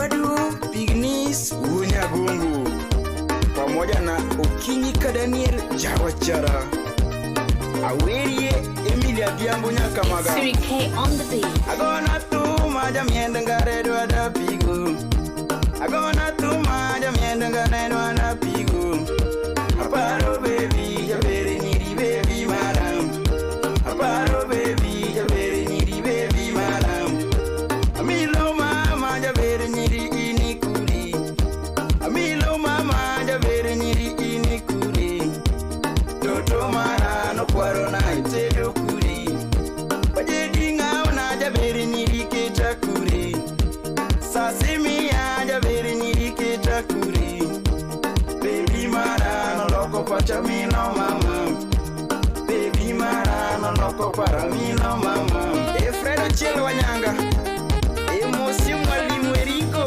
Dwadu Pignis Unyagungu pamoja na Okinyi ka Daniel Jawachara Awerie Emilia Diambo Nyakamaga. Siri K on the beat. Agona tuma jamienda ngare dwada pigo. Agona tuma jamienda ngare dwada pigo. Aparo baby jabere nyiri baby madam. Aparo baby jabere nyiri baby madam. Amilo mama jabere nyiri inikuri. Amilo mama jabere nyiri inikuri. Toto mara no kwaro na itedo kuri. Wajedi ngao na jabere nyiri keta kuri. Sasimiya jabere nyiri keta kuri. Baby mara no loko pacha mino mama. Baby mara no loko para mino mama. Efredo Chielo Wanyanga. Emosi mwalimu Eriko.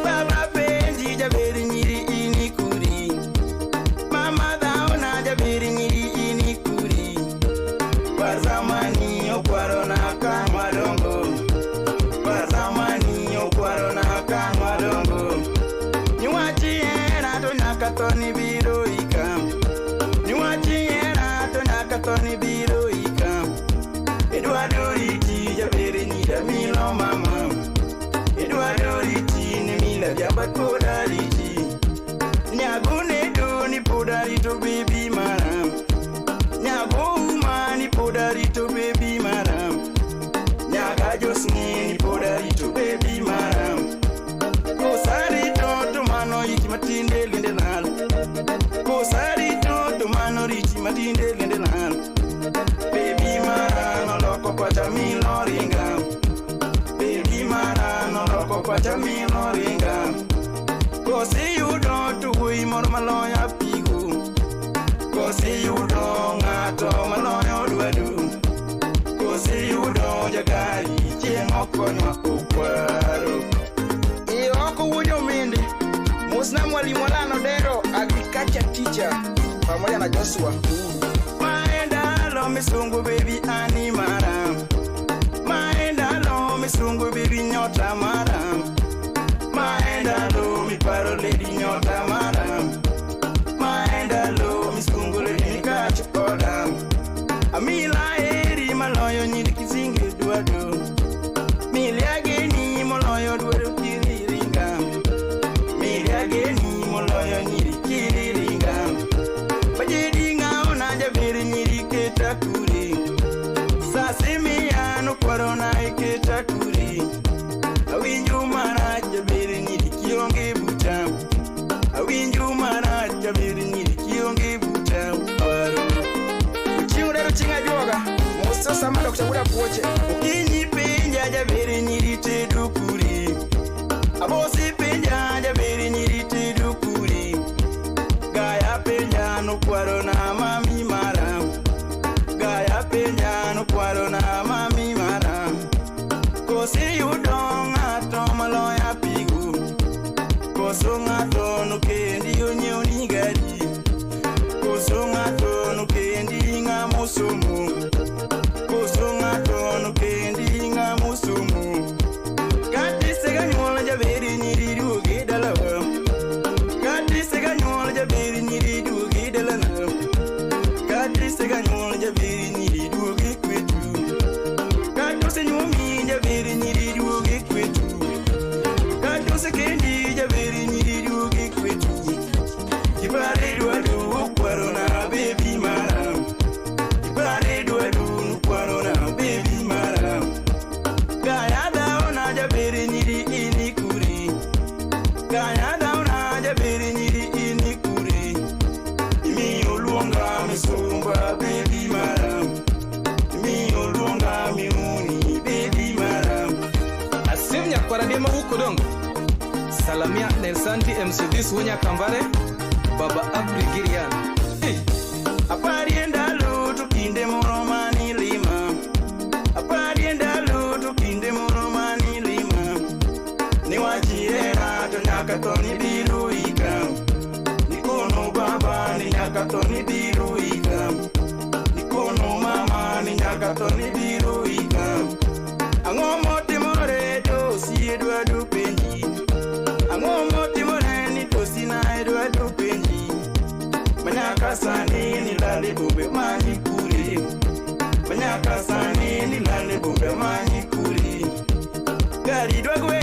Baba penji jabere nyiri inikuri. Mama dhaona jabere nyiri inikuri. Wazamani okwaro na kamadongo. Wazamani okwaro na kamadongo. Niwachi hera to nyaka to ni biro ika. Niwachi hera to nyaka to ni biro ika. Idwaro riti jabere nyira milo mama. Idwaro riti ni mila jamba koda riti. Nyagone do ni poda rito baby mara. Nyago uma ni poda rito baby mara. Nyaga josni ni poda rito baby mara. Kosarito to mano iti matinde lende lal. Kosarito to mano riti matinde lende lal. Baby mara no loko pacha milo ringa. Baby mara no loko pacha milo ringa. Kosiyudo to wuoyi moro maloyo apigo. Kosiyudo ng'ato maloyo dwadu. Kosiyudo jagari chieng' okonywa okwaro. E oko wuod omende. Mosna mwalimu Alano Dero agriculture teacher pamoja na Joshua Uhuru. Maendalo misungu baby ani mara. Maendalo misungu baby nyota mara. Maendalo miparo lady nyota mara. Maendalo misungu lady nikach oda. Amila eri maloyo nyiri kizinge dwado. Miliageni moloyo dwaro kiriringa. Miliageni moloyo nyiri kiriringa. Bajedi ngao na jabere nyiri keta kuri. Sasimiya no kwaro na iketa kuri. Awinjo marach jabere nyiri kionge buta. Awinjo marach jabere nyiri kionge buta. Paro. Chieng' dero chieng' ajuoga. Mos sama Dr. Buda Puoche. Okinyi penja jabere nyiri tedo kuri. Abosi penja jabere nyiri tedo kuri. Gaya penja no kwaro na mami mara. Gaya penja no kwaro na mami mara. Kosiyudo ng'ato maloyo apigo. Koso ng'ato no kendi onyiew ni gari. Koso ng'ato no kendi ng'ama osomo. Koso ng'ato no kendi ng'ama osomo. Kata isega nyuol jaberi nyiri duogi dalawa. Kata isega nyuol jaberi nyiri duogi dalana. Kata isega nyuol jaberi nyiri duogi kwetu. Kata osenyuomi jaberi nyiri duogi kwetu. Kata osekendi jaberi nyiri duogi kwetu. Kipare dwadu okwaro na baby mara. Kipare dwadu okwaro na baby mara. Gaya dhaona jaberi nyiri inikuri. Gaya dhaona jaberi nyiri inikuri. Imiyo luonga misumba baby mara. Imiyo luonga miuni baby mara. Asim nyakwara dema wukodongo. Salamia Nelsanti MC This Wunya Kambare. Baba Abri Girian. Hey. Aparie ndalo to kinde moro manilima. Aparie ndalo to kinde moro manilima. Niwachihera to nyaka to nibiro ika. Nikono baba ni nyaka to nibiro ika. Nikono mama ni nyaka to nibiro ika. Ang'o motimore to sie dwadu penji. manyi kure. Manyaka sani ni lale bombe manyi kure. Gari dwa gwe